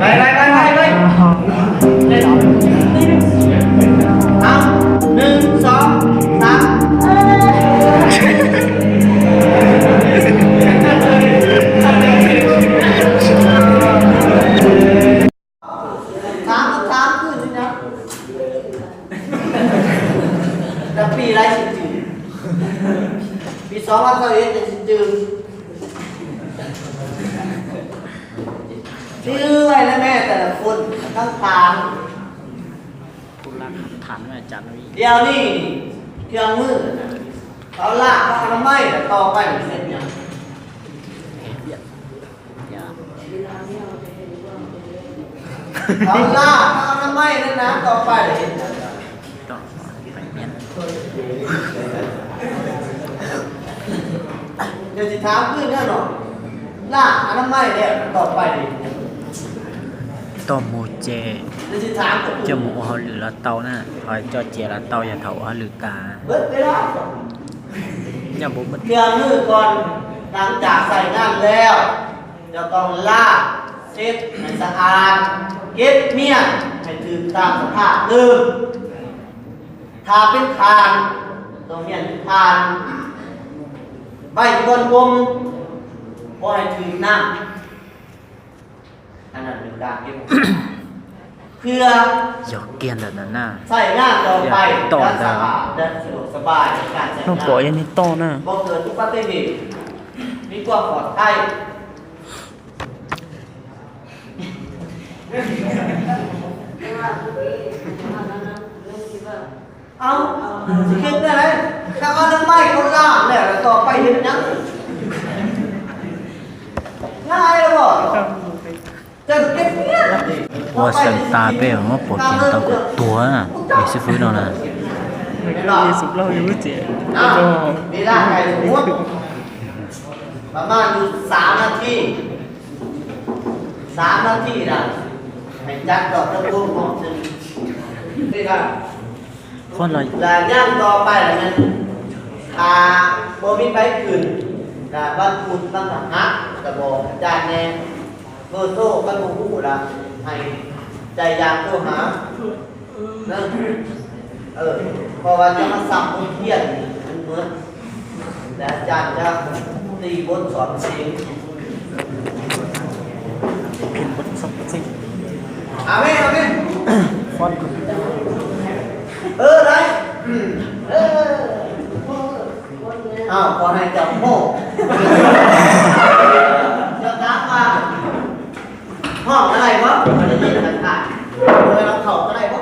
Pais, pais, pais, pais, pais. Năm, năm, sáu, tám. Tám, tám, tám, cứ như nhau. Là vì lấy sự chữ. Vì sáu, ba, sáu, ib, là sự chữ. Chứ hay là mẹ, là phun, căng thẳng. Tiv ni, thiab mws, tau laj, tau na mej, tau pais, tau laj, tau na mej, tau pais. Yog tsis tham kwj nyob no, laj, na mej, tau pais. Tau mus ces coj mus ua hauj lwm los tau na, ho coj cia los tau yog thaum ua hauj lwm tas. Thiab mws, con, đón chào, xài ngăn leo, cho con laj, xếp, xà an, kép miệng, phải thử tạm xếp hạng tư. Tha peb than, tau miệng than, vay con ôm, có hai thứ năm. Yog kiag ntawm na, tom ntawd, hnub pom yog nej toj na. Ua xeem tas peb muab puav kees tau kom tuag na, es xib fwb no na. Ba maj tus xav na thi, xav na thi na, hais cab kom tau tuag mos xwb. Qhov los nyaj to pais lawm ne, a, puas mib paib khwm, a, vaj kub vaj kab hab, tab pov cai ne, koj txoj koj mus ub lawm, hais cai ya tuaj hab. Koj vas coj maj xam muab thiaj, muab, lawv cai coj ti npuab txov txij. Amén, amén. Ơ, đấy. Ơ. Ờ, còn này chồng mộ. Cho tám ba. Họ cái này quá, cái này là thằng Hải. Người đóng khẩu cái này quá.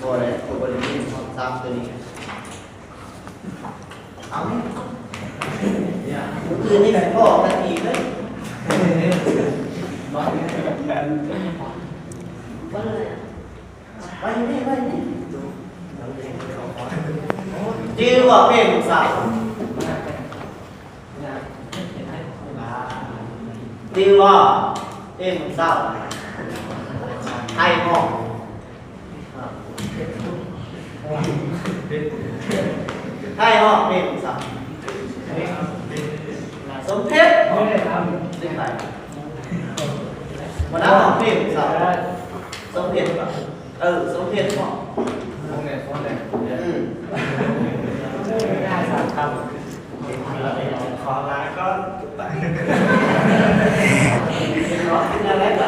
Rồi đấy, tôi có lý do sao tôi đi. Twb ua peb mus xaus. Twb ua peb mus xaus. Hais hos. Hais hos peb mus xaus. Sống chết. Ua dab hos peb mus xaus. Sống thiệt không? Ừ, sống thiệt không? Sống thiệt, sống thiệt. Ừ. Khó lá có chụp ảnh. Khó, khó lá có